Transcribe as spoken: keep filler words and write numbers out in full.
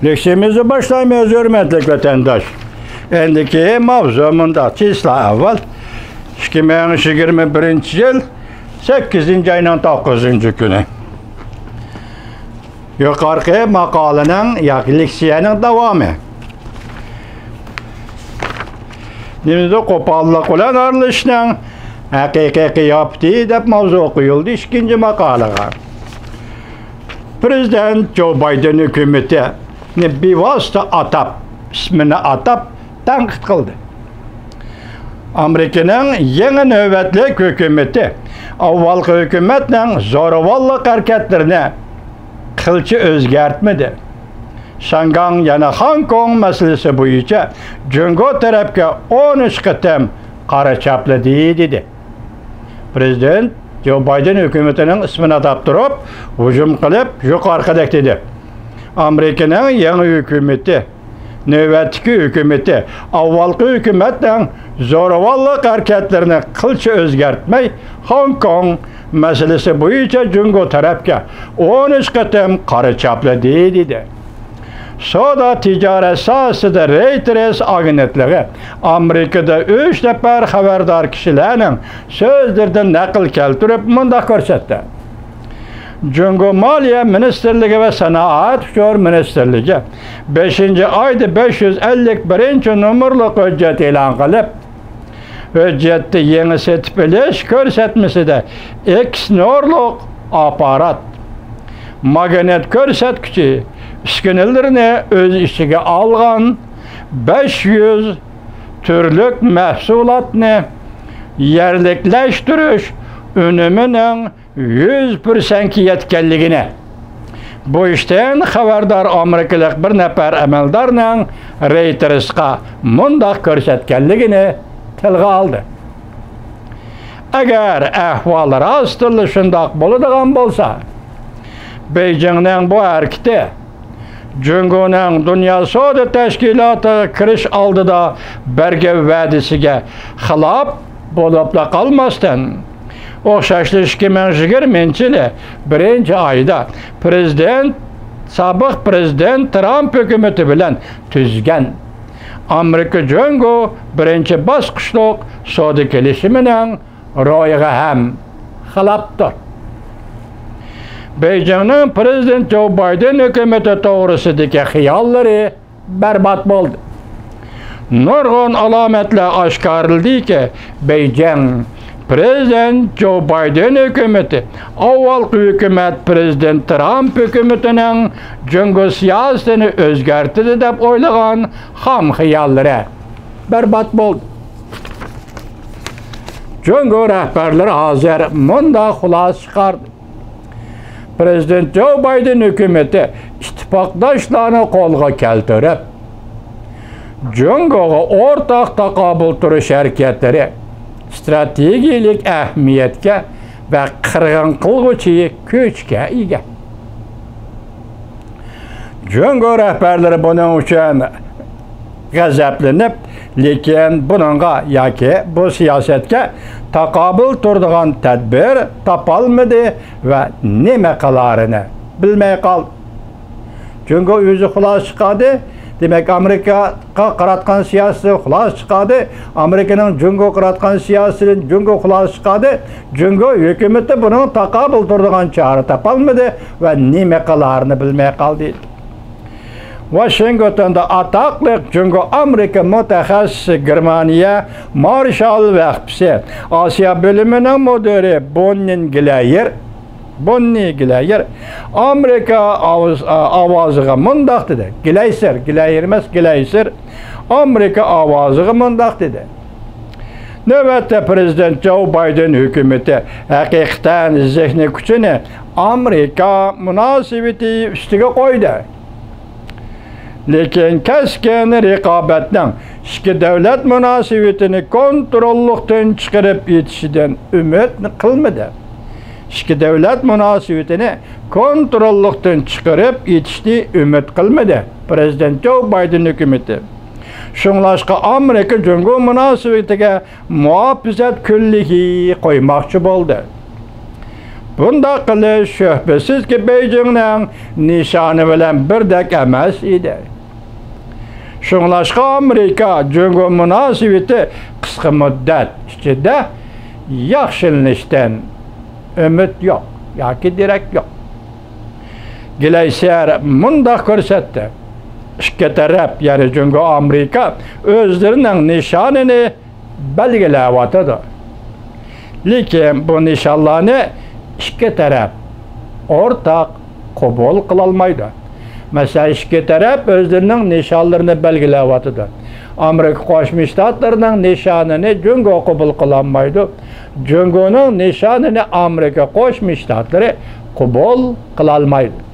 چۈشۈرۈشىمىزنى باشلايمىز، ھۆرمەتلىك ۋەتەنداش. ئەمدىكى ماۋزۇ مۇنداق، چىسلا ئەھۋال، ئىككى مىڭ يىگىرمە بىرىنچى يىل سەككىزىنچى ئاينىڭ توققۇزىنچى كۈنى. يۇقىرىقى ماقالىنىڭ ياكى لېكسىيەنىڭ داۋامى. نېمىدۇ، قوپاللىق بىلەن ئارىلىشىشنىڭ ھەقىقىي قىياپىتى دەپ ماۋزۇ قويۇلدى ئىككىنچى ماقالىغا. پىرېزىدېنت جو بايدېن ھۆكۈمىتىنى بىۋاسىتە ئاتاپ، ئىسمىنى ئاتاپ تەنقىد قىلدى. ئامېرىكىنىڭ يېڭى نۆۋەتلىك ھۆكۈمىتى ئاۋۋالقى ھۆكۈمەتنىڭ زورىۋاللىق ھەرىكەتلىرىنى قىلچە ئۆزگەرتمىدى. شياڭگاڭ يەنە خوڭكوڭ مەسىلىسى بويىچە جۇڭگو تەرەپكە ئون ئۈچ قېتىم قارا چاپلىدى، دېدى. پىرېزىدېنت جو بايدېن ھۆكۈمىتىنىڭ ئىسمىنى ئاتاپ تۇرۇپ، ھۇجۇم قىلىپ، يۇقىرىقىدەك دېدى: ئامېرىكىنىڭ يېڭى ھۆكۈمىتى، نۆۋەتتىكى ھۆكۈمىتى ئاۋۋالقى ھۆكۈمەتنىڭ زورىۋاللىق ھەرىكەتلىرىنى قىلچە ئۆزگەرتمەي، خوڭكوڭ مەسىلىسى بويىچە جۇڭگو تەرەپكە ئون ئۈچ قېتىم قارا چاپلىدى، دېدى. سودا تىجارەت ساھەسىدە رېيتېرس ئاگېنتلىقى ئامېرىكىدا ئۈچ نەپەر خەۋەردار كىشىلەرنىڭ سۆزلىرىدىن نەقىل كەلتۈرۈپ مۇنداق كۆرسەتتى: جۇڭگو مالىيە مىنىستىرلىكى ۋە سانائەت ئۇچۇر مىنىستىرلىكى بەشىنچى ئايدا بەش يۈز ئەللىك بىرىنچى نومۇرلۇق ھۆججەت ئېلان قىلىپ، ھۆججەتتە يېڭى سېتىپ ئېلىش كۆرسەتمىسىدە ئېكس نۇرلۇق ئاپپارات، ماگنىت كۆرسەتكۈچى ئۈسكۈنىلىرىنى ئۆز ئىچىگە ئالغان بەش يۈز تۈرلۈك مەھسۇلاتنى يەرلىكلەشتۈرۈش ئۈنۈمىنىڭ يۈز پىرسەنتكە يەتكەنلىكىنى، بۇ ئىشتىن خەۋەردار ئامېرىكىلىق بىر نەپەر ئەمەلدارنىڭ رېيتېرسقا مۇنداق كۆرسەتكەنلىكىنى تىلغا ئالدى. ئەگەر ئەھۋال راستتىنلا شۇنداق بولىدىغان بولسا، بېيجىڭنىڭ بۇ ھەرىكىتى جۇڭگونىڭ دۇنيا سودا تەشكىلاتىغا كىرىش ئالدىدا بەرگەن ۋەدىسىگە خىلاپ بولۇپلا قالماستىن، ئوخشاشلا ئىككى مىڭ يىگىرمىنچى يىلى بىرىنچى ئايدا پىرېزىدېنت، سابىق پىرېزىدېنت ترامپ ھۆكۈمىتى بىلەن تۈزگەن ئامېرىكا جۇڭگو بىرىنچى باسقۇچلۇق سودا كېلىشىمىنىڭ روھىغا ھەم خىلاپتۇر. بېيجىڭنىڭ پىرېزىدېنت جو بايدېن ھۆكۈمىتى توغرىسىدىكى خىياللىرى بەربات بولدى. نۇرغۇن ئالامەتلەر ئاشكارىلىدىكى، بېيجىڭ پىرېزىدېنت جو بايدېن ھۆكۈمىتى ئاۋۋالقى ھۆكۈمەت پىرېزىدېنت ترامپ ھۆكۈمىتىنىڭ جۇڭگو سىياسىتىنى ئۆزگەرتىدۇ دەپ ئويلىغان خام خىياللىرى بەربات بولدى. جۇڭگو رەھبەرلىرى ھازىر مۇنداق خۇلاسە چىقاردى: پىرېزىدېنت جو بايدېن ھۆكۈمىتى ئىتتىپاقداشلارنى قولغا كەلتۈرۈپ، جۇڭگوغا ئورتاق تاقابىل تۇرۇش ھەرىكەتلىرى ئىستراتېگىيەلىك ئەھمىيەتكە ۋە قىرغىن قىلغۇچى كۈچكە ئىگە. جۇڭگو رەھبەرلىرى بۇنىڭ ئۈچۈن غەزەپلىنىپ، لېكىن بۇنىڭغا ياكى بۇ سىياسەتكە تاقابىل تۇرىدىغان تەدبىر تاپالمىدى ۋە نېمە قىلارىنى بىلمەي قالدى. جۇڭگو ئۆزى خۇلاسە چىقاردى. دېمەك، ئامېرىكىغا قاراتقان سىياسىتى خۇلاسە چىقاردى. ئامېرىكىنىڭ جۇڭگوغا قاراتقان سىياسىتىدىن جۇڭگو خۇلاسە چىقاردى. جۇڭگو ھۆكۈمىتى بۇنىڭغا تاقابىل تۇرىدىغان چارە تاپالمىدى ۋە نېمە قىلارىنى بىلمەي قالدى. ۋاشىنگتوندا ئاتاقلىق جۇڭگو ئامېرىكا مۇتەخەسسىسى، گېرمانىيە مارشال ۋەقپىسى ئاسىيا بۆلۈمىنىڭ مۇدىرى بوننىن گلەيېر، بوننى گلەيېر ئامېرىكا ئاۋاز-، ئاۋازىغا مۇنداق دېدى. گلەيسېر، گلەيېر ئەمەس، گلەيسېر ئامېرىكا ئاۋازىغا مۇنداق دېدى: نۆۋەتتە پىرېزىدېنت جو بايدېن ھۆكۈمىتى ھەقىقەتەن زېھنىي كۈچىنى ئامېرىكا مۇناسىۋىتى ئۈستىگە قويدى. لېكىن كەسكىن رىقابەتنىڭ ئىككى دۆلەت مۇناسىۋىتىنى كونتروللۇقتىن چىقىرىپ يېتىشىدىن ئۈمىد قىلمىدى. ئىككى دۆلەت مۇناسىۋىتىنى كونتروللۇقتىن چىقىرىپ يېتىشنى ئۈمىد قىلمىدى پىرېزىدېنت جو بايدېن ھۆكۈمىتى. شۇڭلاشقا ئامېرىكا جۇڭگو مۇناسىۋىتىگە مۇھاپىزەت كۈنلۈكى قويماقچى بولدى. بۇنداق قىلىش شۈبھىسىزكى بېيجىڭنىڭ نىشانى بىلەن بىردەك ئەمەس ئىدى. شۇڭلاشقا ئامېرىكا جۇڭگو مۇناسىۋىتى قىسقا مۇددەت ئىچىدە ياخشىلىنىشتىن ئۈمىد يوق ياكى دېرەك يوق. گلەيسېر مۇنداق كۆرسەتتى، ئىككى تەرەپ، يەنى جۇڭگو ئامېرىكا ئۆزلىرىنىڭ نىشانىنى بەلگىلەۋاتىدۇ. لېكىن بۇ نىشانلارنى ئىككى تەرەپ ئورتاق قوبۇل قىلالمايدۇ. مەسىلەن، ئىككى تەرەپ ئۆزلىرىنىڭ نىشانلىرىنى بەلگىلەۋاتىدۇ. ئامېرىكا قوشما شتاتلىرىنىڭ نىشانىنى جۇڭگو قوبۇل قىلالمايدۇ. جۇڭگونىڭ نىشانىنى ئامېرىكا قوشما شتاتلىرى قوبۇل قىلالمايدۇ.